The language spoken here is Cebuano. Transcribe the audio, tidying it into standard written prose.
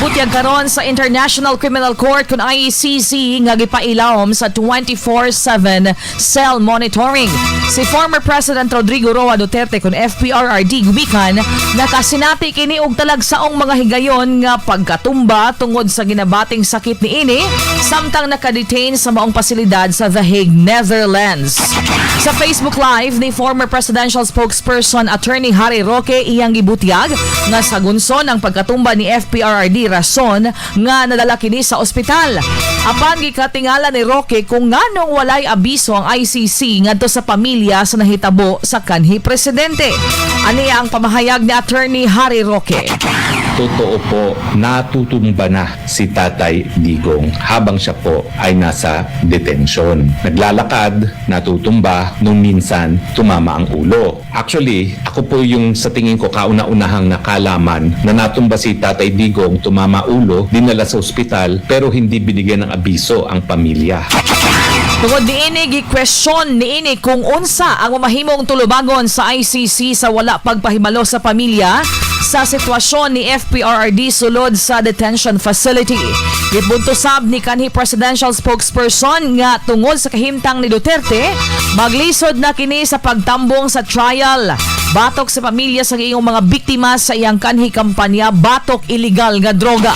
Gibutyag karon sa International Criminal Court kon ICC nga gipailawom sa 24/7 cell monitoring si former President Rodrigo Roa Duterte kon FPRRD, gumikan nakasinati kini og talagsaong mga higayon nga pagkatumba tungod sa ginabating sakit niini samtang nakadetain sa maong pasilidad sa The Hague, Netherlands. Sa Facebook Live ni former presidential spokesperson Attorney Harry Roque, iyang gibutyag nga sa gunson ang pagkatumba ni FPRRD rason nga nadala kini sa ospital. Apan gikatingala ni Roque kung nganong walay abiso ang ICC ngadto sa pamilya sa nahitabo sa kanhi presidente. Aniya ang pamahayag ni Attorney Harry Roque. Totoo po, natutumba na si Tatay Digong habang siya po ay nasa detention. Naglalakad, natutumba, nung minsan tumama ang ulo. Actually, ako po yung sa tingin ko kauna-unahang nakalaman na natumba si Tatay Digong, tumama ulo, dinala sa ospital, pero hindi binigyan ng abiso ang pamilya. Tungod niini, gi-question niini kung unsa ang mamahimong tulubagon sa ICC sa wala pagpahibalo sa pamilya sa sitwasyon ni FPRRD sulod sa detention facility. Gibunto sab ni kanhi presidential spokesperson nga tungod sa kahimtang ni Duterte, maglisod na kini sa pagtambong sa trial batok sa pamilya sa iyong mga biktima sa iyang kanhi kampanya batok illegal nga droga.